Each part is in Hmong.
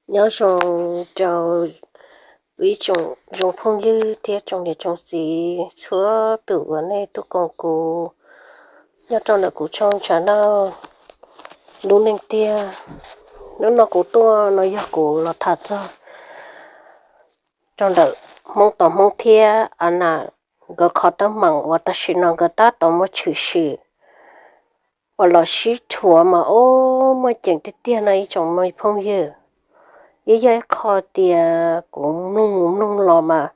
Nyob zoo rau ib tsoom zoo phooj ywg thiab tsoom niam tsoom txiv txhua tus uas nej tuaj koom kuv nyob rau ntawm kuv channel lub neej tiag. Hnub no kuv tuaj no yog kuv los tham txog rau ntawm Hmoob Tom Hmoob thiab Anas nkawd qhov teeb meem uas tam sim no nkawd tab tom muaj tshwm sim uas los sib rhuav mas ub muaj ceem tiag tiag no ib tsoom phooj ywg. Yeej yog ib qho tias kuv mloog mloog los mas,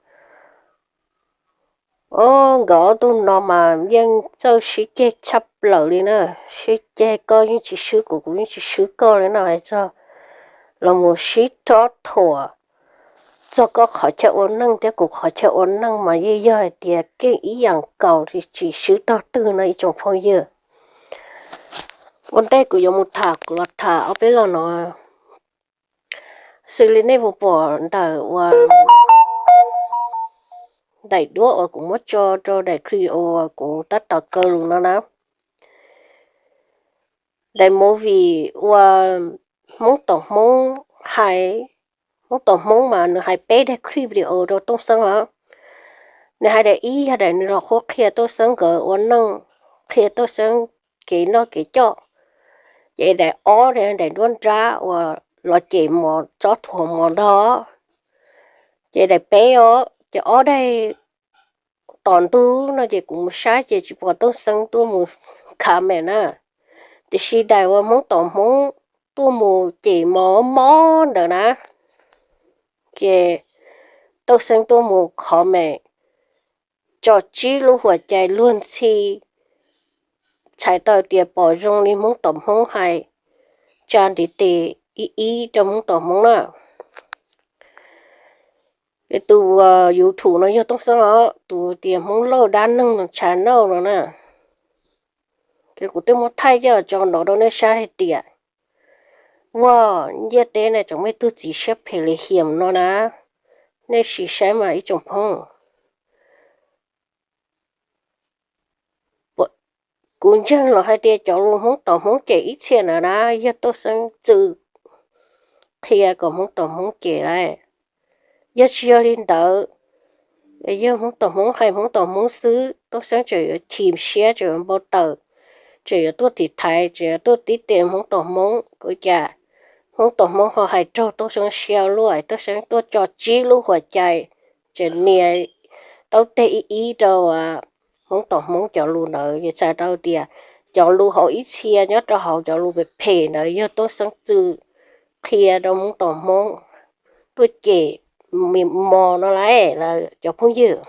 o, nkawd ob tug no mas yeej txawj sib ceg tshaj plaws li na. Sib ceg koj yeej tsis swb kuv, kuv yeej tsis swb koj li no hais txog los mus sib rov thuam txog koj qhov chaw ua neej thiab kuv qhov chaw ua neej mas yeej yog hais tias keej ib yam nkaus li tsis swb tog twg no ib tsoom phooj ywg. Ua ntej kuv yuav mus tham kuv los tham ob peb los no xws li nej puas pom ntawm ua daim duab uas kuv muab tso rau daim clip uas kuv tab tom kaw lus no na. Daim movie ua Hmoob Tom Hmoob hais, Hmoob Tom Hmoob mas nws hais peb daim clip video rau Tooj Xeeb os. Nws hais daim ib yog daim nws los qhuab qhia Tooj Xeeb nkawd ua neej, qhia Tooj Xeeb kev noj kev coj. Ces daim ob daim duab nrab uas los cem mos tsob thuam mos ntog. Ces daim peb os, ces ob daim tom ntug no ces kuv mus saib ces tsis pom Tooj Xeeb tuaj mus comment na. Tiam sis daim uas Hmoob Tom Hmoob tuaj mus cem mos mob ntawd na, ces Tooj Xeeb tuaj mus comment tso tsib lub huam cai luag ntxhi, txhais tau tias pom zoo li Hmoob Tom Hmoob hais, tsa ntiv tes ib ib rau Hmoob Tom Hmoob na. Ces tus YouTube no yog Tooj Xeeb os, tus tias Hmoob Lauj Dab Neeg no channel no na. Ces kuv twb muab thaij coj tso nrov rau nej saib hais tias, ua, ntiaj teb no tseem muaj ib tug txiv siab phem li hiam no na. Nej sim saib mas ib tsoom phooj. Kuv ntseeg los hais tias cov lus Hmoob Tom Hmoob cem ib txhia ntawd na yog Tooj Xeeb txwm qhia kom Hmoob Tom Hmoob cem lawm. Yog tsis yog li ntawd, yog Hmoob Tom Hmoob hais Hmoob Tom Hmoob xwb, Tooj Xeeb tseem yuav chim siab, tseem yuav npau taws, tseem yuav tuaj tiv thaiv, tseem yuav tuaj tib tes Hmoob Tom Hmoob. Ua cas Hmoob Tom Hmoob ho hais raug Tooj Xeeb siab luaj, Tooj Xeeb tuaj tso tsib lub huam cai, tseem nias taub teg ib ib rau Hmoob Tom Hmoob cov lus ntawd. Ces txhais tau tias cov lus hauv ib txhia nyob rau hauv cov lus phem phem ntawd yog Tooj Xeeb txwm qhia rau Hmoob Tom Hmoob tuaj cem mos no lawm cov phooj ywg.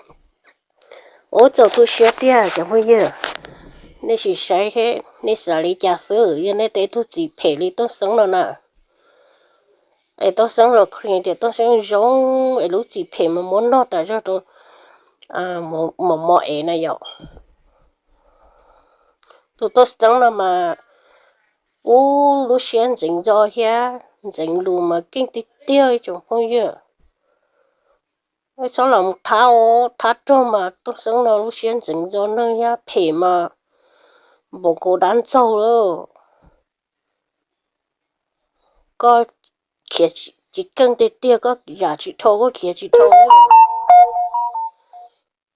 Ua txaus tu siab tiag cov phooj ywg. Nej sim saib, nej xav li cas xwb, yog nej tej tug txiv phem li Tooj Xeeb no na, es Tooj Xeeb los qhia tias Tooj Xeeb zoo, es lub txiv phem mas muab noj tas zog rau mos mos es na yom. Tus Tooj Xeeb no mas ub lub siab ntxeev ntxo thiab ntxeev lus mas keej tiag tiag ib tsoom phooj ywg. Txhob los thab, thab rog mas Tooj Xeeb no lub siab ntxeev ntxo neeg thiab phem mas npaum nkaus dab ntxaug lawm. Koj khiav tsis keej tiag tiag, koj yam tsis dhau koj khiav tsis dhau.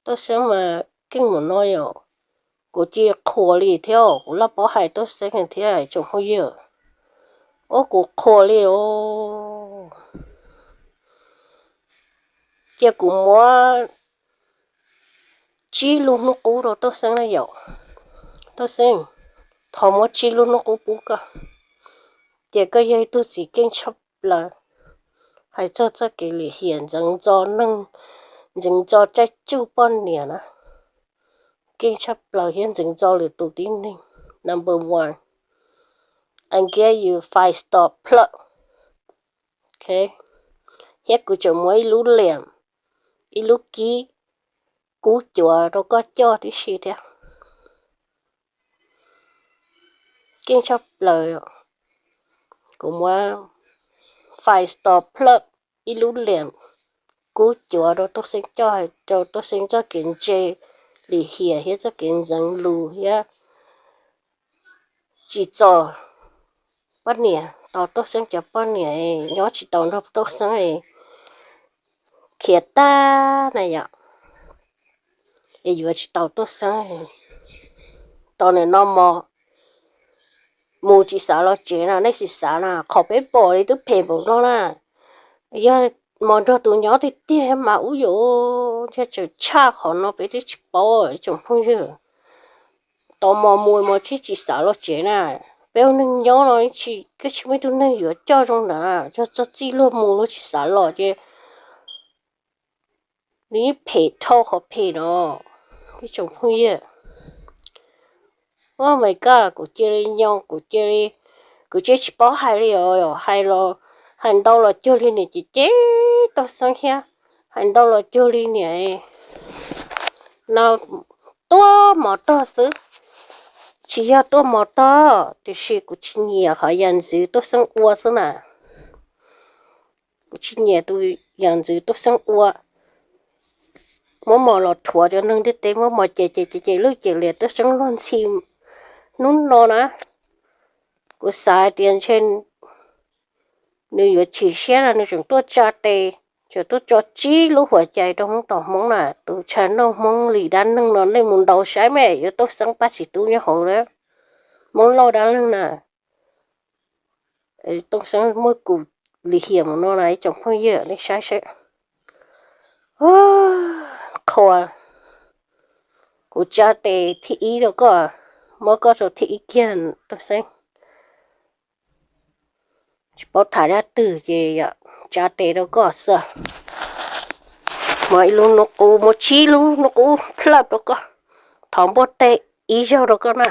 Tooj Xeeb mas keej mus no yom, kuv cia qhuas li thiab, kuv laj paub hais Tooj Xeeb thiab tsoom phooj ywg. Ua kuv qhuas li os. Cia kuv muab tsib lub hnub qub rau Tooj Xeeb na yom. Tooj Xeeb, thov muab tsib lub hnub qub pub koj. Ces koj yog ib tug txiv keej tshaj plaws hais txog txoj kev lim hiam ntxeev ntxo neeg, ntxeev ntxo caij tsuj poj niam na. Keej tshaj plaws thiab ntxeev ntxo lwm tus tib neeg. Number one, I give you five star plug. Thiab kuv tseem muab ib lub liam, ib lub kib kub cuav rau koj coj tib si thiab. Keej tshaj plaws, kuv muab five star plug ib lub liam kub cuav rau Tooj Xeeb coj, rau Tooj Xeeb txoj kev ntse lim hiam thiab txoj kev ntxeev lus thiab tsis txom poj niam, tos Tooj Xeeb cov poj niam nyob tsis tau nrog Tooj Xeeb, khiav tag na yom, es yuav tsis tau Tooj Xeeb. Tos nim no mos mus tsis xav los tsev na, nej tsis xav na, qhov peb pom li twb phem npaum no na. Yog mos nrog tus nyob tiag tiag mas ub yuav, ntshe tseem tshaj qhov no peb twb tsis paub tsoom phooj ywg. Tos mos mus mos tsis tsis xav los tsev na, peb ua neeg nyob no tsis, koj tsis muaj ib tug neeg yuav coj zoo ntawd na, yog txog txij luag mus luag tsis xav los ces nws yeej phem dhau qhov phem no, ib tsoom phooj ywg. Oh my God, kuv cia li nyoo, kuv cia li, kuv cia tsis paub hais li os, hais los, hais ntau los cuag li niam ces cem Tooj Xeeb thiab, hais ntau los cuag li niam no tuaj mov tog xwb, tsis yog tuaj mov tog, tiam sis kuv tsis nyiam qhov yam ntxwv Tooj Xeeb ua xwb na. Kuv tsis nyiam tus yam ntxwv Tooj Xeeb ua, muab mos los rhuav cov neeg ntiaj teb, muab mos ces ces ces ces lwj ces liam Tooj Xeeb luag ntxhi hnub no na. Kuv xav hais tias ntshe nws yuav chim siab no nws tseem tuaj tsa tes, tseem tuaj tso tsib lub huam cai rau Hmoob tom Hmoob na. Tus channel Hmoob li dab neeg no nej mus ntaus saib mas yuav Tooj Xeeb Paj Tsim Tub nyob hauv lawm, Hmoob Lauj dab neeg na. Tooj Xeeb muab kuv lim hiam mus no na ib tsoom phooj ywg nej saib seb. Qhua, kuv tsa tes thib ib rau koj, muab koj rau thib ib kiag Tooj Xeeb. Tsis paub tham dab twg ces tsa tes rau koj xwb. Muab ib lub hnub qub, muab tsib lub hnub qub plawj rau koj, thov npuaj teg ib zaug rau koj na.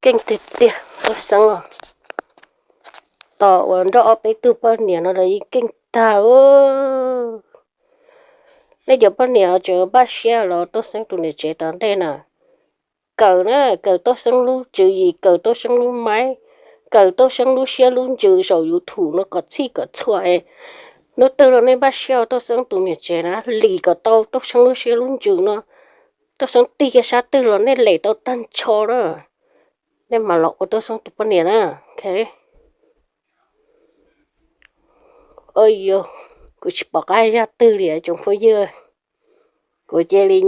Keej tiag tiag Tooj Xeeb os. Tos uas nrog ob peb tug poj niam no los yeej keej tag. Nej cov poj niam tseem npaj siab los Tooj Xeeb tus niam tsev tom ntej na. Kawm na, kawm Tooj Xeeb lub tswv yim, kawm Tooj Xeeb lub maib, kawm Tooj Xeeb lub siab lub ntsws saum YouTube no kom txhij kom txhua es hnub twg los nej npaj siab ua Tooj Xeeb tus niam tsev na, lim kom tau Tooj Xeeb lub siab lub ntsws no. Tooj Xeeb tig kiag sab twg los nej lem tau tag nrho na, nej mam los ua Tooj Xeeb tus poj niam na. Yog, kuv tsis pom qab zaj twg li tsoom phooj ywg. Kuv cia li,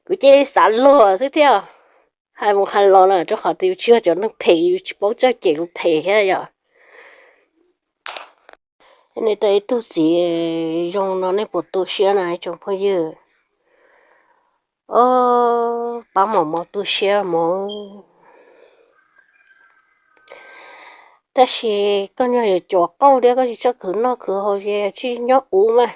kuv cia li xav luag xwb thiab. Hais mus hais los na rau qhov tias yus tsis yog cov neeg phem, yus tsis paub txawj cem lus phem thiab yom. Nej tau ib tug txiv zoo no nej puas tu siab na ib tsoom phooj ywg? Pab mos mos tu siab mos. Tab sis koj nyuag yuav cuav qauj thiab koj tsis txhob khwv noj khwv haus ces tsis nyob ub mas.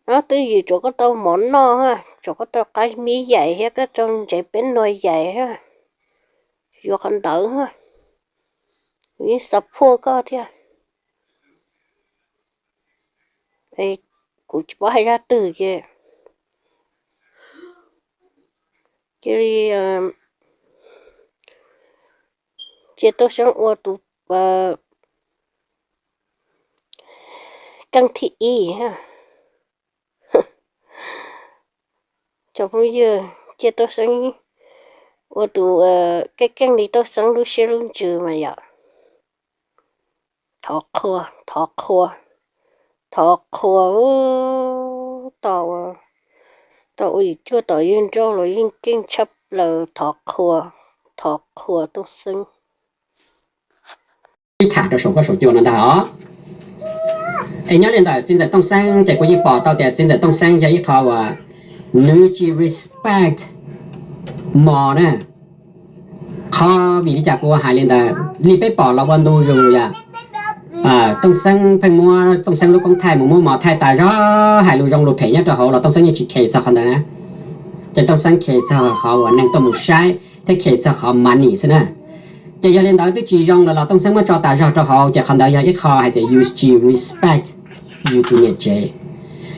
Twb yus cuav koj tau mov noj, cuav koj tau qab mib yaim thiab koj tau ntsev peb nua yaim, yuav qhov ntawd, kuv yeej xav phuaj koj thiab. Kuv tsis paub hais zaj twg ces cia li cia Tooj Xeeb ua tus keej thib ib. Tsoom phooj ywg, cia Tooj Xeeb ua tus keej keej li Tooj Xeeb lub siab lub ntsws mas yom. Thov qhua, thov qhua, thov qhua. Tos ua yim cuaj tom yawg nrauj los yeej keej tshaj plaws, thov qhua, thov qhua Tooj Xeeb. Ib tham rau saum huab saum cua no ntag os. Es nyob li ntawm txiv ntxawm Tooj Xeeb ces kuv yeej pom tau tias txiv ntxawm Tooj Xeeb yog ib qho uas nws tsis respect mos na. Qhov vim li cas kuv hais li ntawd, li peb pom los ua ntu zus yom. Tooj Xeeb pheej muab Tooj Xeeb lub koob thaij mus muab mos thaij tas zog, hais lus zoo lus phem nyob rau hauv los Tooj Xeeb yeej tsis khes txog qhov ntawd na. Ces Tooj Xeeb khes txog qhov uas neeg tuaj mus saib thiab khes txog qhov money xwb na. Ces yog li ntawd twb tsis zoo lawm los Tooj Xeeb muab tso tas zog rau hauv, ces qhov ntawd yog ib qho hais tias yus tsis respect yus tus niam tsev.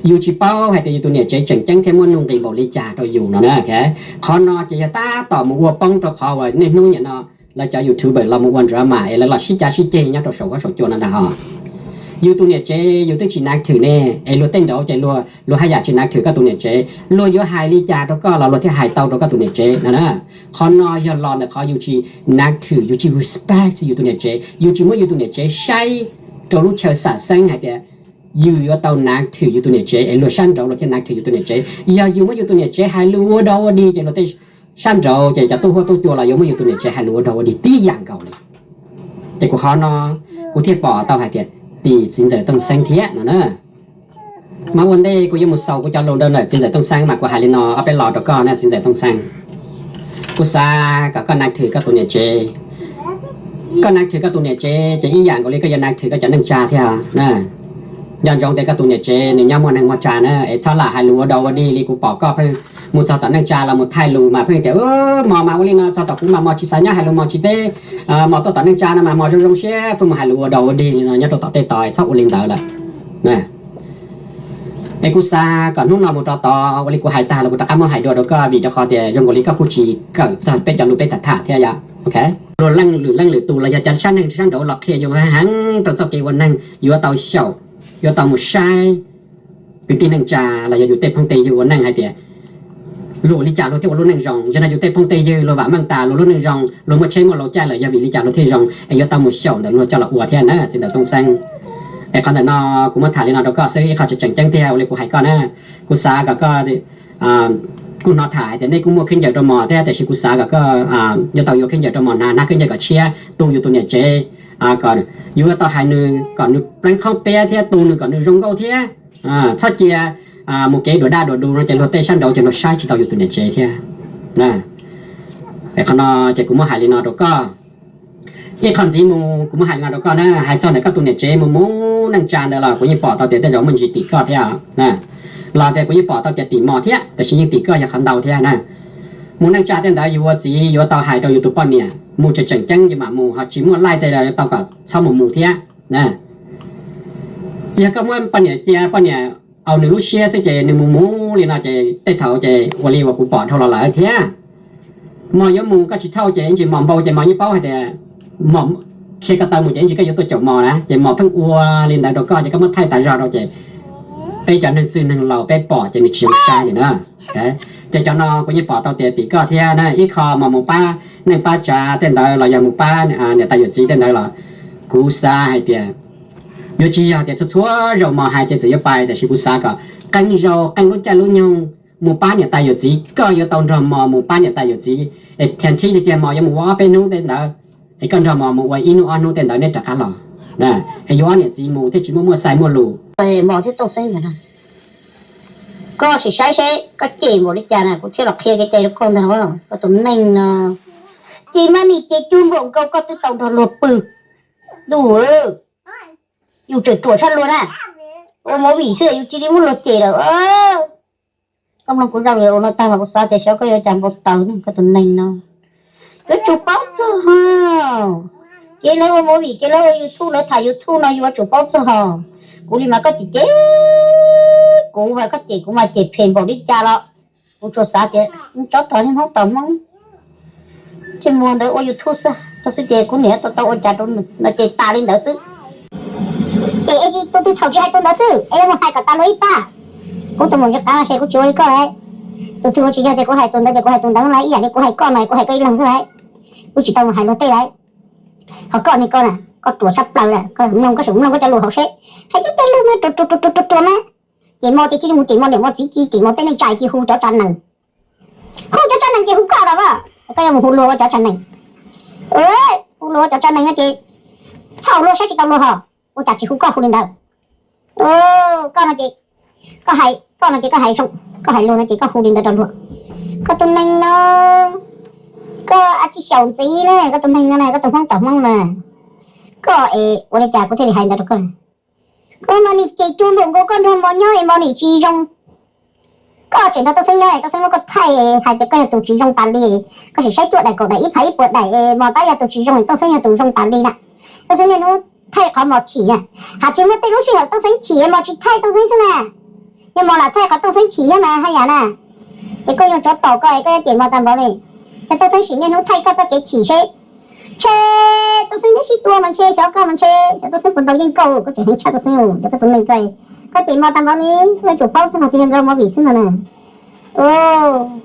Yus tsis paub hais tias yus tus niam tsev tseem ceeb thiab muaj nuj nqis npaum li cas rau yus no na. Qhov no ces yog tab tom mus ua poob rau qhov uas niaj hnub niam no lawv cov YouTuber los mus ua drama es lawv los sib cav sib ceg nyob rau saum huab saum cua no ntag os. Yus tus niam tsev yus twb tsis naav thwm ne, es luag tej nraud ces luag haj yam tsis naav thwm koj tus niam tsev. Luag yuav hais li cas rau koj los luag thiaj hais tau rau koj tus niam tsev no na. Qhov no yog los ntawm qhov yus tsis naav thwm, yus tsis respect yus tus niam tsev, yus tsis muab yus tus niam tsev saib rau lub chaw xam xeeb hais tias yus yuav tau naav thwm yus tus niam tsev es luag sab nraud luag thiaj naav thwm yus tus niam tsev. Yog yus muab yus tus niam tsev hais lus ua dog ua dig ces luag tej sab nraud ces cov tub huab tub cua los yuav muab yus tus niam tsev hais lus ua dog ua dig tib yam nkaus li. Ces kuv qhov no kuv thiaj pom tau hais tias tim txiv ntxawm Tooj Xeeb thiab no na. Mas ua ntej kuv yuav mus xaus kuv cov lus rau ntawm txiv ntxawm Tooj Xeeb mas kuv hais li no ob peb lo rau koj na txiv ntxawm Tooj Xeeb. Kuv xav kom koj naav thwm koj tus niam tsev. Koj naav thwm koj tus niam tsev ces ib yam nkaus li koj yuav naav thwm koj cov neej tsa thiab. Nco ntsoov tias koj tus niam tsev nws nyob muaj neej muaj tsa na, es txhob lam hais lus ua dog ua dig li kuv pom koj pheej mus txog tom neej tsa los mus thaij lus mas pheej tias mos mas ua li no txog tom kuv mas mos tsis xav nyob hais lus mos tsis teb, mos tuaj tom neej tsa no mas mos zoo zoo siab pheej mus hais lus ua dog ua dig li no nyob rau tom tej tod txhob ua li ntawd lawm. Es kuv xav kom hnub no mus rau tod ua li kuv hais tag los kuv rov qab muab hais dua rau koj vim rau qhov tias zoo nkaus li koj kuj tsis kawm txog peb cov lus peb tham tham thiab yom. Luag leej lwm leej lwm tus los yog cov sab neeg sab nraud los qhia yus heev rau txoj kev ua neeg yuav tau xyaum, yuav tau mus saib kwv tij neej tsa los yog yus tej phooj tej ywg ua neej hais tias luag ua li cas luag thiaj ua lub neej zoo. Yog no yus tej phooj tej ywg luag vam meej tas luag lub neej zoo, luag muaj tsheb muaj laus caij lawm yog vim li cas luag thiaj zoo es yuav tau mus xyaum ntawm luag coj los ua thiab na txiv ntxawm Tooj Xeeb. Es qhov ntawm no kuv muab tham li no rau koj xwb ib qho tseem tseem ceeb tiag ua li kuv hais koj na. Kuv xav kom koj, kuv hnov tham hais tias nej kuj muaj khaub ncaws rau mos thiab tiam sis kuv xav kom koj yuav tau yuav khaub ncaws rau mos hnav, hnav khaub ncaws kom tshiab tu yus tus niam tsev, kom yuav tau hais nws kom nws pleev qhoob piab thiab tu nws kom nws zoo nkauj thiab. Txhob cia mus kev duas daj duas du no ces luag tej sab nraud ces luag saib tsis tau yus tus niam tsev thiab. Qhov no ces kuv muab hais li no rau koj. Ib qho ntxiv mus kuv muab hais li no rau koj na, hais txog ntawm koj tus niam tsev mus mus neej tsa ntawd los kuv yeej pom tau tias tej zaum muaj ntsis tim koj thiab. Los tias kuv yeej pom tau tias tim mos thiab tiam sis yeej tim koj yog qhov ntau thiab na. Mus neej tsa tej ntawd yus ua txiv yuav tau hais rau yus tus poj niam mus tseem tseem ceeb yus mam mus, ho tsis muaj laij tej tau kom txhob mus mus thiab. Yog koj muab poj niam cia poj niam au nws lub siab xwb ces nws mus mus li no ces tej thaum ces ua li uas kuv pom dhau los lawm thiab. Mos yuav mus koj tsis thauj ces ib ntsis mos npau ces mos yeej paub hais tias mos khiav ko taw mus ces ib ntsis koj yuav tuaj caum mos na, ces mos pheej ua li ntawd rau koj ces koj muab thaij tas zog rau ces peb cov neeg txwj neeg laus peb pom ces nws tsis zoo saib li na. Ces cov no kuv yeej pom tau tias tim koj thiab na. Ib qho mos mus pab neej pab tsav tej ntawd los yog mus pab niam tais yawm txiv tej ntawd los kuv xav hais tias yuav tsis yog tias txhua txhua zaus mos hais ces txawm yuav pais, tiam sis kuv xav kom qee zaus qee lub caij lub nyoog mus pab niam tais yawm txiv, koj yuav tau nrog mos mus pab niam tais yawm txiv, es thiaj nthi li tiag mos yuav mus ua ob peb hnub tej ntawd, es koj nrog mos mus ua ib hnub ob hnub tej ntawd neb rov qab los, es yus ob niam txiv mus thiaj tsis muaj muaj xais muaj lus. Mos thiab Tooj Xeeb, koj sim saib seb koj cem npaum li cas na kuv thiaj los qhia kev cai rau koj ntag. Koj tus neeg no ces mas nim ces cuag npaum nkaus koj twb tau nrog luag pw. Ntuj, yus tseem ruam tshaj luag na. Ua movie xwb yus cia li muab luag cem lawm. Koj mloog kuv zaj video no tag mas kuv xav tias xyov koj yuav cas npau taws ne koj tus neeg no. Yuav tsum paub txog, kev lawv ua movie kev lawv ua YouTube lawv tham YouTube no yuav tsum paub txog. Kuv li mas koj cem cem kuv mas koj cem kuv mas cem phem npaum li cas los kuv tsuas xav tias tsob tog niag Hmoob tog Hmoob thiaj muag ntawd ua YouTube xwb, rau xwb ces kuv niam tau tau ua cas rau nws no ces tas li ntawd xwb. Ces tus twg txhaum tsis hais tus ntawd xwb es yuav mus hais kom tas luag ib pab. Kuv tus maum ntsis qav mas ces kuv tsis ua li koj lawm. Tus twg ua tsis yog ces kuv hais tus ntawd ces kuv hais tus ntawd lawm, ib yam li kuv hais koj mas kuv hais koj ib leeg xwb lawm. Kuv tsis tau mus hais luag tej lawm. Ho koj ne koj na, koj ruam tshaj plaws lawm, koj mloog koj sim mloog koj cov lus hauv seb, hais tib co lus mas ruam ruam ruam ruam mas. Cem mos ces cia li mus cem mos niam mos txiv, cem mos tej neej tsa cia li hu cov tsa nees. Hu cov tsa nees ces hu koj los as, koj yuav mus hu luag ua cov tsa nees. Hu luag ua cov tsa nees no ces txhaum luag saib tsis tau luag ho, ua cas tsis hu koj hu li ntawd. Koj no ces koj hais, koj no ces koj hais zoo, koj hais luag no ces koj hu li ntawd rau luag. Koj tus neeg no, koj a tsis xyaum ntxiv na, koj tus neeg no na, koj tus Hmoob tom Hmoob na. Koj es ua li cas kuv thiaj li hais ntawd rau koj? Koj mas nim ces cuag npaum nkaus koj nrog mos nyob es mos nim tsis zoo. Koj tseem nrog Tooj Xeeb nyob es Tooj Xeeb muab koj thaij hais tias koj yog tus tsis zoo tas li. Koj sim saib cuaj daim kaum daim ib phav ib puas daim es mos tab yog tus tsis zoo es Tooj Xeeb yog tus zoo tas li na. Tooj Xeeb niaj hnub thaij qhov mos chim na. Hais tsis muaj tej lub sij hawm Tooj Xeeb chim es mos tsis thaij Tooj Xeeb xwb na. Yog mos lam thaij qhov Tooj Xeeb chim thiab mas haj yam na. Es koj yog tsov tom koj es koj yuav cem mos tag npaum li. Yog Tooj Xeeb sim niaj hnub thaij koj txoj kev chim seb, tshe Tooj Xeeb neb sib tua mas ntshe xyov koj mas ntshe xyov Tooj Xeeb puas ntaus yeej koj, koj tseem heev tshaj Tooj Xeeb, cov koj tus neeg ko, koj cem Mos tag npaum li, koj yuav tsum paub txoj hauv txiv yog nkawd movie xwb no na.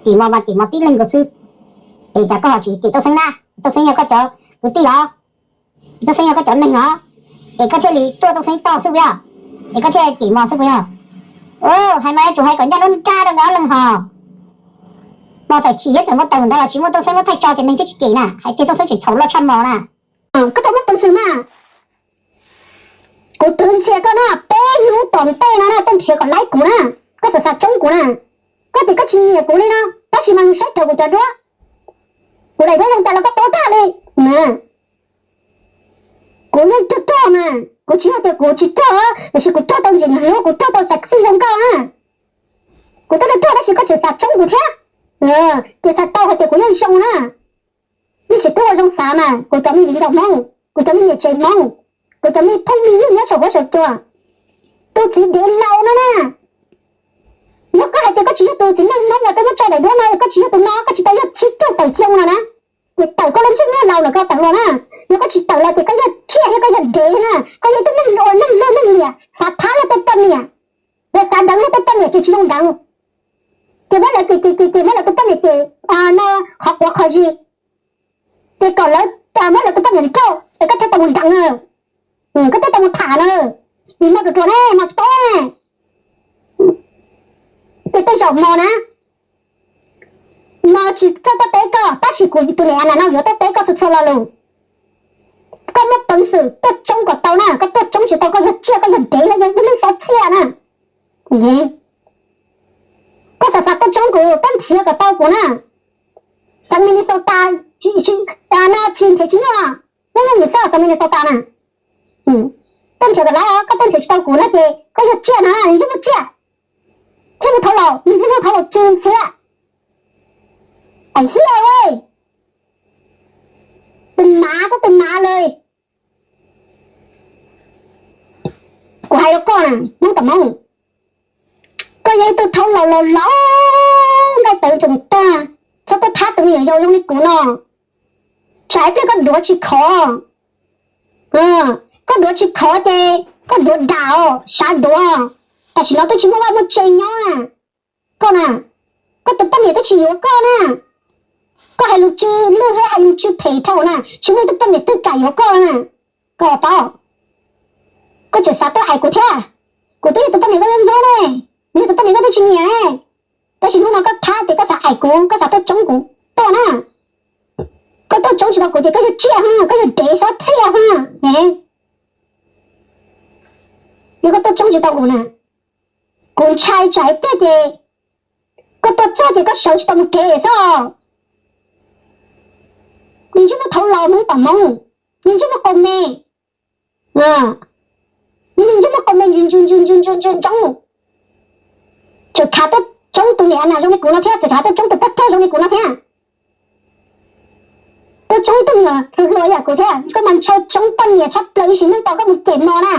Cem Mos mas cem Mos tib leeg nkaus xwb, es cas koj ho tsis cem Tooj Xeeb na? Tooj Xeeb yog koj cov kwv tij los? Tooj Xeeb yog koj cov neeg los? Es koj thiaj li tuaj Tooj Xeeb toj xwb puas yog? Es koj thiaj cem Mos xwb puas yog? Hais mas yuav tsum hais kom ncaj nruab nrab rau nkawd ob leeg hos. Mos txawm chim thiab txawm muab tawg ntawd los tsis muaj Tooj Xeeb muab thaij tso ces neeg thiaj tsis cem na, hais tias Tooj Xeeb tseem txhaum loj tshaj Mos na. Koj tau muaj peev xwm mas. Kuv twv ntxias koj na, peb hnub tom ntej no na, koj nrhiav kom laib kuv na, koj xav xav tsoob kuv na. Koj tias koj tsis nyiam kuv li no, tab sis mas mus saib raws kuv cov duab, kuv daim duab zoo cas los koj paub tag li. Kuv yeej rog rog mas, kuv tsis yog tias kuv tsis rog, tiam sis kuv rog tau ntsis hnub, kuv rog tau xav xij zoo nkauj na. Kuv twb rog rog tab sis koj tseem xav tsoob kuv thiab. Ces txhais tau hais tias kuv yeej zoo na. Nej sim twb ua zoo xav mas, kuv cov me viv ncaus Hmoob, kuv cov me niam tsev Hmoob, kuv cov me phooj me ywg nyob saum huab saum cua, tus txiv dev laus no na, yog koj hais tias koj tsis yog tus txiv neej Hmoob uas peb muab tso daim duab no, koj tsis yog tus no, koj tsis tau yog tsib caug tawm xyoo no na, ces tawm koj lub ntsej muag laus ntawm koj tawm los na. Yog koj tsis tawm los ces koj yog tsiaj thiab koj yog dev na, koj yog ib tug neeg luag neeg lwj neeg liam, xav thab luag tej poj niam, luag xav deev luag tej poj niam ces tsis zoo deev, ces muab lawv ces ces ces ces muab lawv tus poj niam ces no qhov quav qhov zis, ces kom lawv muab lawv tus poj niam nrauj es koj thiaj tau mus deev na, koj thiaj tau mus tham na, vim no ruam ruam ne, no tsis paub. Ces tej zaum no na, no tsis txawj tuaj teb koj, tab sis kuv tus niam Ana no yuav tuaj teb koj txhua txhua lo lus. Koj muaj peev xwm tuaj tsoob kom tau na, koj tuaj tsoob tsis tau koj yog tsiaj, koj yog dev, koj yog ib tug neeg xob txhiaj na. Koj xav xav tuaj tsoob kuv, tuaj nrhiav kom tau kuv na. Xeev Minnesota, no tsis nrhiav tsis nyuaj, nyob nyob mus xwb xeev Minnesota na. Tuaj nrhiav kom lawv, koj tuaj nrhiav tsis tau kuv na ces koj yog tsiaj na, ntsej muag tsiaj, ntsej muag thauj laus, ntsej muag thauj laus tsw ntxhiab. Aim hiaj, tus mav koj tus mav lawm. Kuv hais rau koj na, Hmoob tom Hmoob, koj yog ib tug thauj laus laus laus, nqaij tawv tsoom tag, txhob tuaj thab tus me nyuam yaus zoo li kuv no. Tsam ib pliag koj duav tsis khov, koj duav tsis khov ces koj duav dam os, sav duav. Tam sim no twb tsis muaj vaj muaj tse nyob na. Koj na, koj tus poj niam twb tsis yuav koj na. Koj hais lus tsw lwj thiab hais lus tsw phem dhau na, tsis muaj ib tug poj niam twg kam yuav koj na. Koj paub, koj tseem xav tuaj aim kuv thiab. Kuv twb yog tus poj niam koj ntxub ne, yog tus poj niam koj twb tsis nyiam ne. Tab sis hnub no koj thab tias koj xav aim kuv, koj xav tuaj tsoob kuv tuaj na. Koj tuaj tsoob tsis tau kuv ces koj yog tsiaj, koj yog dev xob txhiaj xwb. Yog koj tuaj tsoob tsis tau kuv na, kuv ntshai tsam ib pliag ces koj tuaj txog ces koj sawv tsis tau mus kev xwb. Nws ntsej muag thauj laus Hmoob tom Hmoob, nws ntsej muag qau me, nws ntsej muag qau me ntsu ntsu ntsu ntsu ntsu ntsu ntsoov. Tseem khav tuaj tsoob tus niam Ana zoo li kuv no thiab, tseem khav tuaj tsoob tus poj rog zoo li kuv no thiab. Tuaj tsoob ib tug nyuam hluas hluas yam kuv thiab, koj mas ntshaw tsoob poj niam tshaj plaws ib sim neej tau koj mus cem Mos na.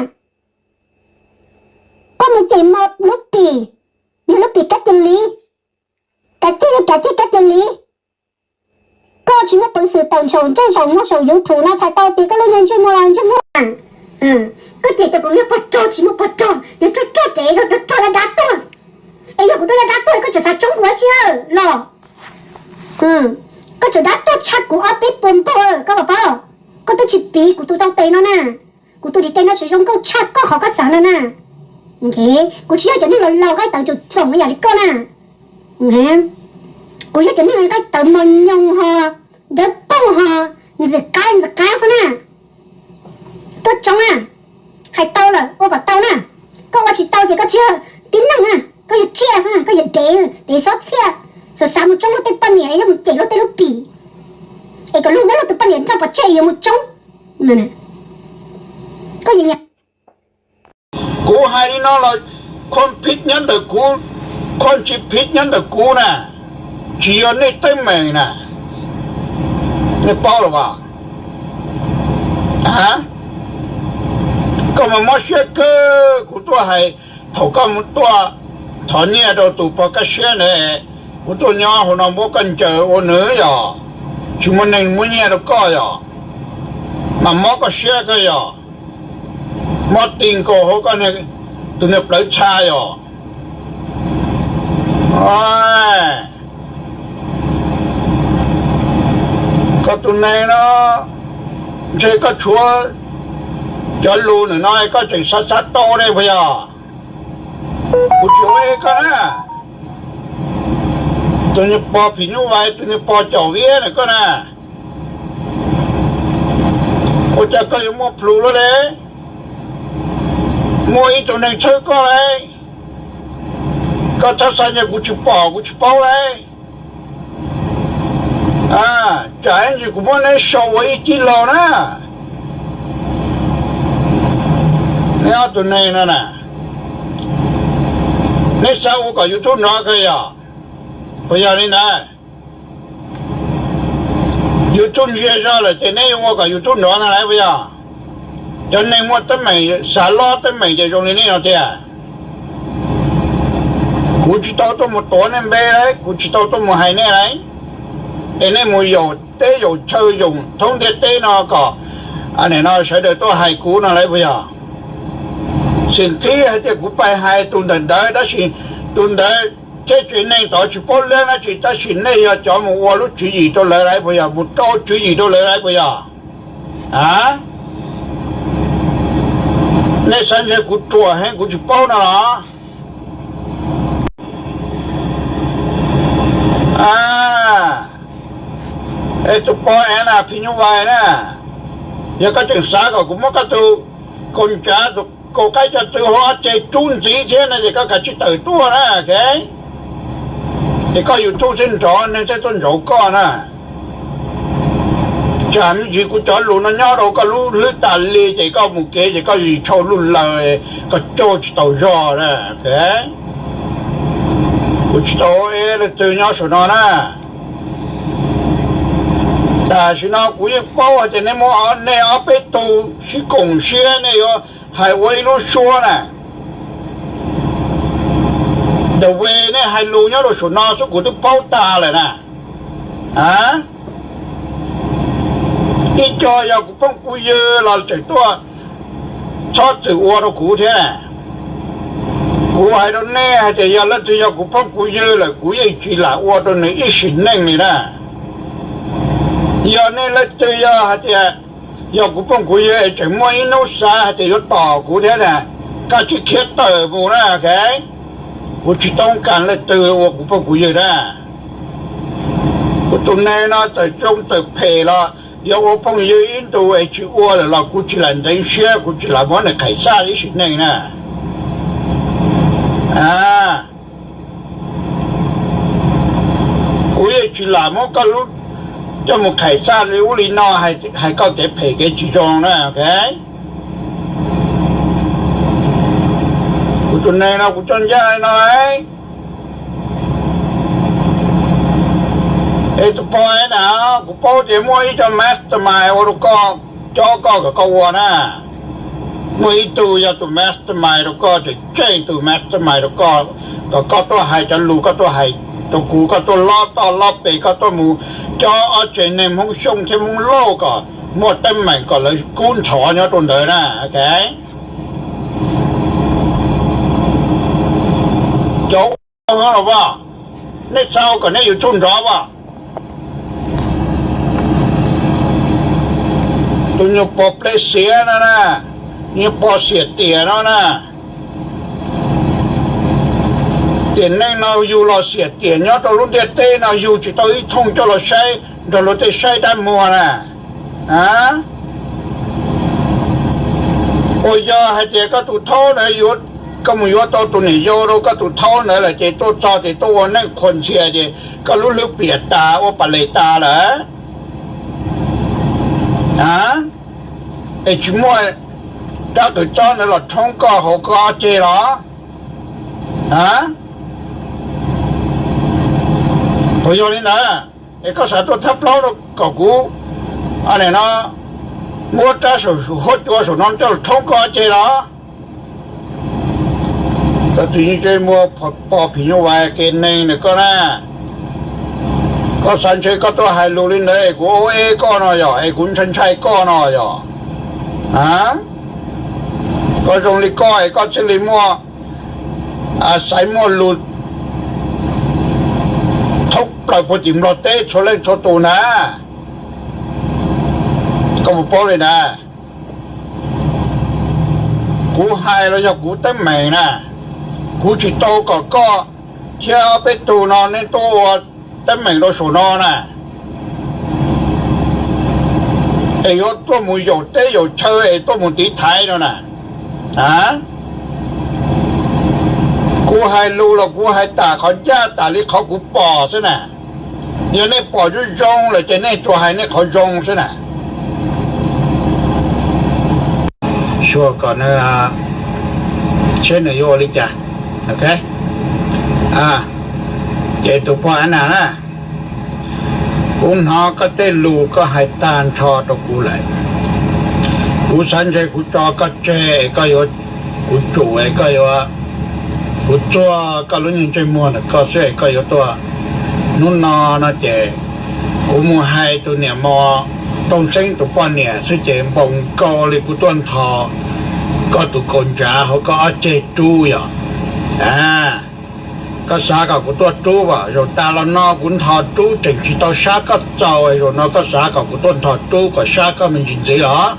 Koj mus cem Mos lub pim, yog lub pim kab cia li, kav ciaj yog kav ciaj kab cia li. Koj tsis muaj peev xwm tawm ntsaum ntsej ntsaum muag saum YouTube no txhais tau tias koj lub ntsej muag los ntsej muag. Koj cem tias kuv yog pog rog tsis muaj pog rog, yog rog rog ces yog rog rog dab dab tuag. Es yog kuv twb dab dab tuag koj tseem xav tsoob kuv dab tsi los? Koj tseem dab tuag tshaj kuv ob peb puas npaug, koj puas paub? Koj twb tsis piv kuv tus tau tes no na. Kuv tus dim tes no tseem zoo nkauj tshaj koj qhov koj xav no na. Kuv tsis yog cov neeg laus laus nqaij tawv tsoom tsoom ib yam li koj na. Kuv yog cov neeg nqaij tawv mos nyoos ho, dawb paug ho, ntxim qab ntxim qab xwb na. Tuaj tsoob na, hais tau lawm ua kom tau na. Koj ua tsis tau ces koj tsis yog tib neeg na, koj yog tsiaj xwb na, koj yog dev, dev xob txhiaj. Xav xav mus tsoob luag tej poj niam, yuav mus cem luag tej lub pim, es kom luag muab luag tus poj niam nrauj pov tseg yuav mus tsoob. Koj Kuv hais li no los, khuam phiv nyob ntawm kuv, khuam tsis phiv nyob ntawm kuv na, tsis yog nej teeb meem na, nej paub los as? Koj mas mob siab kawg, kuv tuaj hais, thaum koj mus tuaj thov nyiaj rau tus pog Kaj Siab ne, kuv tuaj nyob hauv no muab koj ncaws ua nws yog, tsis muaj neeg muab nyiaj rau koj yog. Mas mob koj siab koj yog, mob ti nkaus hauv koj tus niag plawv txha yog. Koj tus neeg no, ntshe koj tshuav cov lus ntawm no koj tseem xav xav tau ne puas yog? Kuv tsis ua koj na. Tus niag pog phim nyuj vais, tus niag pog caum viab na koj na, ua cas koj yuav muaj plhus luaj li? Muaj ib tug neeg txhawb koj lauj, koj txhob xav tias kuv tsis pom kuv tsis paub lauj. Tsam ib ntsis kuv muab neb sau ua ib tib laug na. Neb ob tug neeg no na, neb xav ua kom YouTube nrov kawg yog? Puas yog li ntawd? YouTube ntsia zog lawm ces neb yuav ua kom YouTube nrov ntag lauj puas yog? Cov neeg muaj teeb meem xav lob teeb meem ces zoo li nej no tiag. Kuv tsis tau tuaj mus tuav nej npe lauj, kuv tsis tau tuaj mus hais nej lauj. Es nej mus yaum teb yaum chaw yaum thoob ntiaj teb no kom, nim no sawv daws tuaj hais kuv no lauj puas yog? Xim qhib hais tias kuv pais hais tus ntawm ntawd tab sis tus ntawd thiab tsev neeg tod tsis paub leej dab tsi tab sis nej yog cov mus ua lub tswv yim rau lawv lauj puas yog? Mus rau tswv yim rau lawv lauj puas yog? Nej xav ntshe kuv ruam heev kuv tsis paub no los? Es tus pog Ev Nas Phim Nyuj Vais na, yog koj tseem xav kom kuv muab koj tus kaus ntsav, tus kaus qaib coj txwv hauv ob ceg rub ntxiv thiab no ces koj kav tsij tawm tuaj na, ok? Ces koj YouTube thiaj nrov, neeg thiaj tuaj nrauv koj na. Tsam me ntsis kuv cov lus no nyob rau koj lub hlwb tas li ces koj mus kev ces koj zis tshau luj laws, koj caug tsis tau zog na, ok? Kuv tsis tau ua leej twg nyob saum no na. Tam sim no kuv yeej paub hais tias nej muaj, nej ob peb tug sib koom siab nej yuav hais ua ib lub suab na. The way nej hais lus nyob rau saum no xwb kuv twb paub tag lawm na. Ib co yog kuv phooj kuv ywg los tseem tuaj txhob txwm ua rau kuv thiab. Kuv hais rau nej hais tias yog leej twg yog kuv phooj kuv ywg lawm kuv yeej tsis lam ua rau nws ib sim neej li na. Yog nej leej twg yog hais tias yog kuv phooj kuv ywg es tseem muaj ib hnub xav hais tias yuav tom kuv thiab na, koj tsij khiav tawm mus na, ok? Kuv tsis toob kas leej twg ua kuv phooj kuv ywg na. Kuv tus neeg no txawm zoo txawm phem los yog ua phooj ywg ib ntus es tsis ua lawm los kuv tsis lam ntxeev siab, kuv tsis lam muab nws qhais xaj ib sim neej na. Kuv yeej tsis lam muab koj lub coj mus qhais xaj li ub li no, hais koj kev phem kev tsis zoo na, ok? Kuv tus neeg no kuv coj ncaj no. Es tus pog na, kuv paub tias muaj ib co mastermind ua rau koj, cob koj kom koj ua na. Muaj ib tug yog tus mastermind rau koj, tseem tseem tus mastermind rau koj, kom koj tuaj hais cov lus koj tuaj hais rau kuv, koj tuaj lob toj lob pes, koj tuaj mus cob ob tsev neeg Hmoob Xyooj thiab Hmoob Lauj kom muaj teeb meem kom lawv kub ntxhov nyob rau ntawd na, ok? Cov ua los as, nej xav kom nej YouTube nrov as? Tus nyuag pog pleb xiav no na, nyuag pog xiam tiam no na, tiam neej no yug los xiam tiam nyob rau lub ntiaj teb no yug tsis tau ib thooj coj los saib nrog luag tej saib dab muag na. Uas yog hais tias koj tus thaub ntawd, koj mus yuav tau tus niam yau rau koj tus thaub ntawd lawm ces tuaj txog ces tuaj ua neej qhuas ntxhias ces koj lub hlwb piam tas ua pas les tas lawm. Es tsis muaj rab qws txob ntawd los thoob koj hauv koj ob ceg los? Puas yog li ntawd? Es koj xav tuaj thab plaub rau kom kuv, nim no muab rab huab cua saum no coj los thoob koj ob ceg los? Koj tus yeej tseem muaj pog phim nyuj vais kev neeg ntawm koj na. Koj xav ntshe koj tuaj hais lus li ntawd es kuv ua ev koj no yog, es kuv ntshai ntshai koj no yog? A, koj zoo li koj es koj thiaj li muaj, xaiv muaj lus thoob plaws puag tim Nplog teb txhua leej txhua tus na. Koj puas paub li na? Kuv hais los yog kuv teeb meem na. Kuv tsis tau kom koj thiab ob peb tug no nej tuaj ua teeb meem rau saum no na, es yuav tuaj mus yaum teb yaum chaw es tuaj mus tiv thaiv no na. A, kuv hais lus los kuv hais tam qhov ncaj tas li qhov kuv pom xwb na. Yog nej pom zoo zoo lawm ces nej tsuas hais nej qhov zoo xwb na. Xyuas kom nws, seb nws yuav ua li cas. Ok, ces tus pog Ab Nas na, kuv hnov koj tej lus koj hais tag nrho rau kuv lawm. Kuv xav ntshe kuv tso koj tseg es koj yuav, kuv tsum es koj yuav, kuv txuag koj lub nyuag ntsej muag ntawm koj xwb es koj yuav tuaj. Hnub no no ces kuv mus hais tus niam mos Tooj Xeeb tus poj niam xwb ces npaum nkaus li kuv tuaj nthos koj tus kaus ntsav hauv koj ob ceg rub yom. A, koj xav kom kuv tuaj rub as? Zaum tas los no kuv nthos rub tseem tsis tau sab koj txaus, zaum no koj xav kom kuv tuaj nthos rub kom sab koj me ntsis ntxiv los?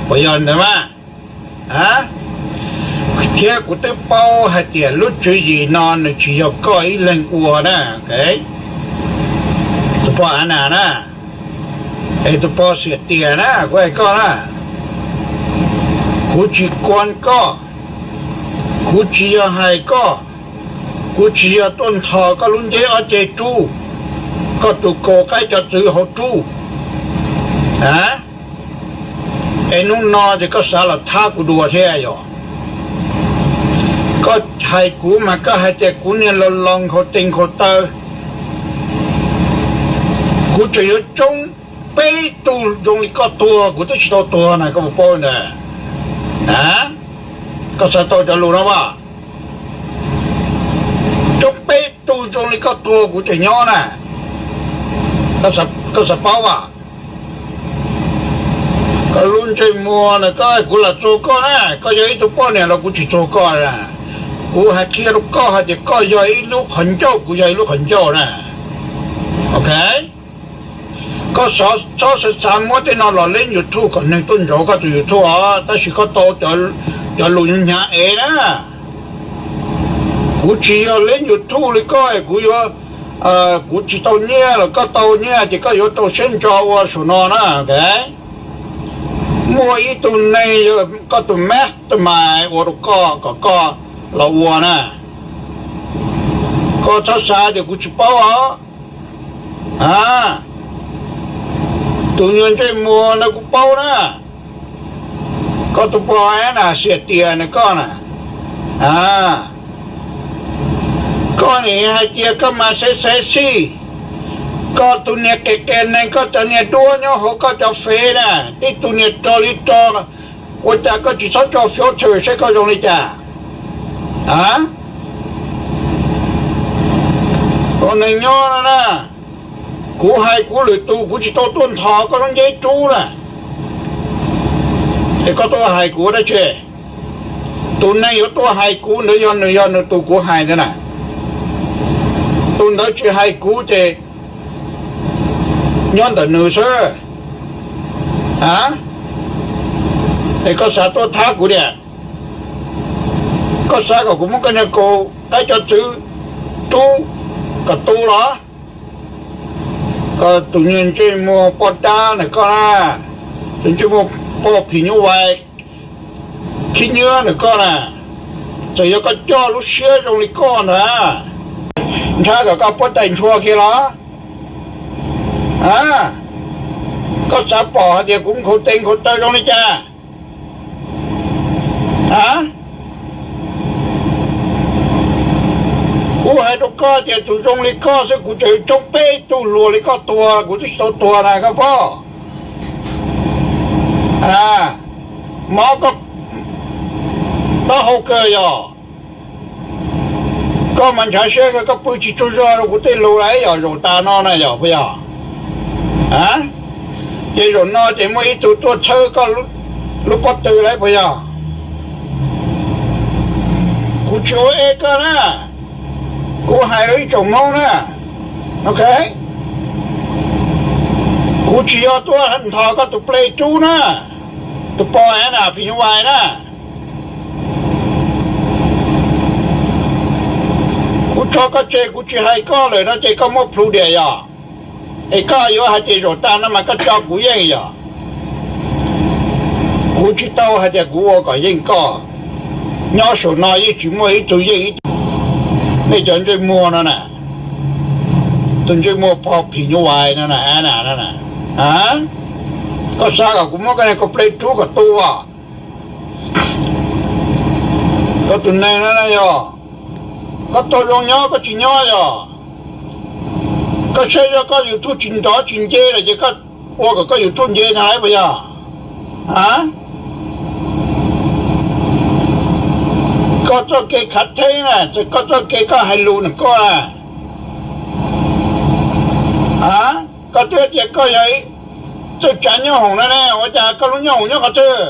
Puas yog ntawd mas? A, thiab kuv twb paub hais tias lub tswv yim no nws tsis yog koj ib leeg ua na. Tus pog Ab Nas na, es tus pog Xiam Tias na, kuv hais koj na, kuv tsis kuan koj, kuv tsis yog hais koj, kuv tsis yog tuaj nthos koj lub nceb ob ceg rub, koj tus kaus qaib cov txwv hauv rub. A, es hnub no ces koj xav los thab kuv dua thiab yom? Koj hais kuv mas koj hais tias kuv niag los los nkhaus tes nkhaus taw. Kuv tseem yuav tsoob peb tug zoo li koj tuag kuv twb tsis tau tuag na, koj puas paub ntawd? A, koj xav tau cov lus no as? Tsoob peb tug zoo li koj tuag kuv tseem nyob na, koj xav paub as? Koj lub ntsej muag na, koj, kuv lam txuag koj na, koj yog ib tug poj niam los kuv tsis txuag koj na. Kuv hais qhia rau koj hais tias koj yog ib lub qhov ncauj, kuv yog ib lub qhov ncauj na. Ok, koj txhob xav xav muab tej no los leb YouTube kom neeg tuaj ntsauv koj tus YouTube os, tab sis koj tau cov lus hnyav ev na. Kuv tsis yog leb YouTube li koj, kuv yuav, kuv tsis tau nyiaj los koj tau nyiaj ces koj yuav rau siab ntso ua saum no na. Muaj ib tug neeg, koj tus mastermind ua rau koj kom koj los ua na. Koj txhob xav tias kuv tsis paub os. A, tus nyuag ntsej muag no kuv paub na. Koj tus pog Ab Nas Xiam Tias na koj na. A, koj nim hais tias koj mas xaiv xaiv xij, koj tus niag qias qias neeg, koj cov niag duab nyob hauv koj cov fev na, tej tus niag rog li rog, ua cas koj tsis txhob tso filter seb koj zoo li cas? A, ua neeg nyob no na, kuv hais kuv lwm tus, kuv tsis tau tuaj nthos koj lub nceb rub na. Es koj tuaj hais kuv dab tsi? Tus neeg yuav tuaj hais kuv ntawd yog nws, yog nws tus kuv hais ntawd na. Tus ntawd tsis hais kuv ces nyob ntawm nws xwb. A, es koj xav tuaj thab kuv tias, koj xav kom kuv muab koj niag kaus qaib cov txwv rub kom tu los? Koj tus niag ntsej muag poj dab ntawm koj na, tus ntsej muag poj phim nyuj vais khib nyiab ntawm koj na, txawm yog koj coj lub siab zoo li koj ntag, ntshai kom koj puab tais ntshua kiag los? A, koj xav pom hais tias kuv nkhaus tes nkhaus taw zoo li cas? A, kuv hais rau koj tias tus zoo li koj xwb kuv tseem tsoob peb tug hluas li koj tuag kuv twb tsis tau tuag na koj pom. A, mob koj taub hau kawg yog. Koj mas ntshav siab kawg, koj pw tsis tsaug zog rau kuv tej lus lawm yog zaum tas no na yog puas yog? A, ces zaum no ces muaj ib tug tuaj txhawb koj lub Lub pob tw lawm puas yog? Kuv tsis ua ev koj na, kuv hais rau ib tsoom Hmoob na, ok, kuv tsis yog tuaj nthos koj tus play rub na, tus pog na, phim nyuj vais na. Kuv tso koj tseg, kuv tsis hais koj lawm no ces koj muaj plhu diam yog? Es koj yuav hais tias zaum tas no mas koj tso kuv yeej yog? Kuv tsis tau hais tias kuv ua kom yeej koj. Nyob saum no yeej tsis muaj ib tug yeej ib tug. Nej cov ntsej muag no na, tus ntsej muag pog phim nyuj vais no na, koj xav kom kuv muab koj niag koj play rub kom tu as? Koj tus neeg no na yog, koj tau zoo nyob koj tsis nyob yog? Koj saib zoj koj YouTube tsis nrov tsis nce lawm ces koj ua kom koj YouTube nce no lawm puas yog? Koj txoj kev khav theeb na, koj txoj kev koj hais lus na koj na, koj twb tias koj yog txawj tsav nyooj hoom no ne, ua cas koj lub nyooj hoom nyob qhov twg?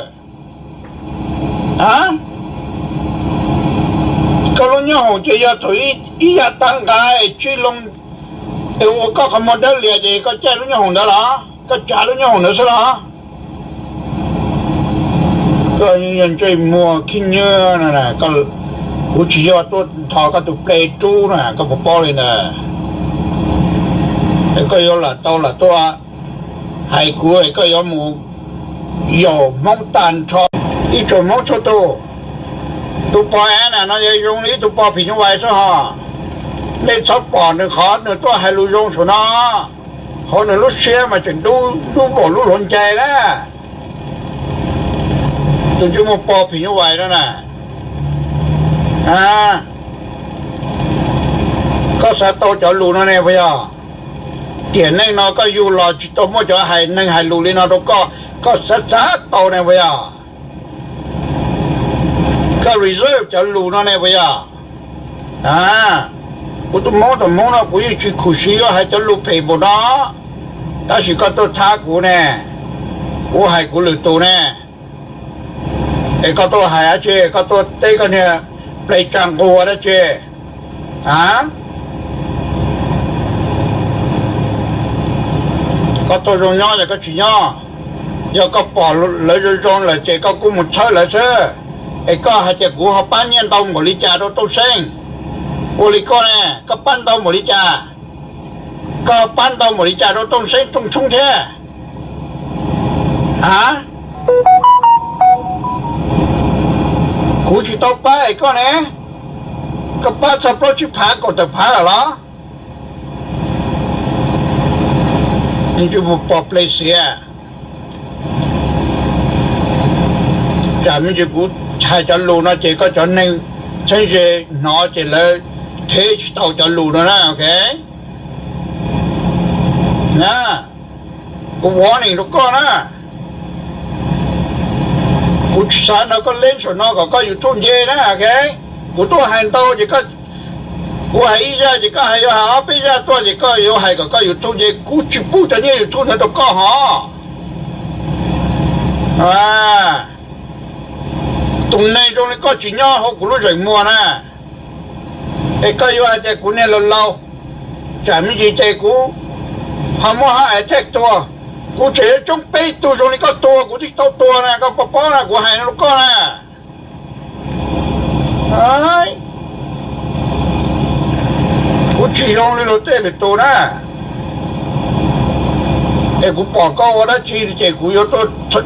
Koj lub nyooj hoom ces yog thaum ib yav tav nqa es tsib loo es ua koj qhov muag dawb lias ces koj caij lub nyooj hoom ntawd los? Koj tsav lub nyooj hoom ntawd xwb los? Koj yog ntsej muag khib nywb no, kuv tsis yog tuaj nthos koj tus play rub na, koj puas paub li ntawd? Es koj yuav lam tau lam tuaj hais kuv es koj yuav mus yaum Hmoob tag nrho, ib tsoom Hmoob txhua tus. Tus pog Ana no yog zoo li ib tug pog phim nyuj vais xwb hos. Nej txhob pom nws qhov nws tuaj hais lus zoo saum no, hauv nws lub siab mas tseem dub dub npaum lub hluav ncaig na. Tus ntsej muag pog phim nyuj vais no na, koj xav tau cov lus no ne puas yog? Tiam neej no koj yug los tsis tau muaj cov hais neeg hais lus li no rau koj, koj xav xav tau ne puas yog? Koj reserve cov lus no ne puas yog? Kuv tus Hmoob tus Hmoob no kuv yeej tsis khuv xim yuav hais cov lus phem npaum no, tab sis koj tuaj thab kuv ne, kuv hais kuv lwm tus ne, es koj tuaj hais dab tsi, koj tuaj teb koj niag play tsa nqua dab tsi? Koj tuaj zoo nyob los koj tsis nyob? Yog koj pom lawv zoo zoo lawm ces koj kuj mus txhawb lawv xwb. Es koj hais tias kuv ho pab nyiaj ntau npaum li cas rau Tooj Xeeb? Ua li koj ne, koj pab ntau npaum li cas? Koj pab ntau npaum li cas rau Tooj Xeeb Tooj Tshoob thiab? A, kuv tsis tau pab es koj ne, koj pab txog plaub tsib phav kaum tawm phav lawm los? Mus pom ple xiav. Tsam me ntsis kuv hais cov lus no ces koj cov neeg txheeb ze hnov ces lawv theb tsis tau cov lus no na, ok? Na, kuv warning rau koj na. Kuv tsis xav nrog koj leb saum no kom koj YouTube nce na, ok? Kuv tuaj hais ntau ces kuv hais ib zaj ces koj hais yuav hais ob peb zaj tuaj ces koj yuav hais kom koj YouTube nce. Kuv tsis pub cov nyiaj YouTube ntawd rau koj hos. Tus neeg zoo li koj tsis nyob hauv kuv lub zeem muag na. Es koj yuav hais tias kuv niag laus laus, tsam me ntsis ces kuv ho muab hab attack tuag. Kuv tseem yuav tsoob peb tug zoo li koj tuag kuv thiaj tau tuag na, koj paub paub na, kuv hais rau koj na. Kuv tsis zoo li luag tej lwm tus na. Es kuv pom koj ua dab tsi ces kuv yuav tuaj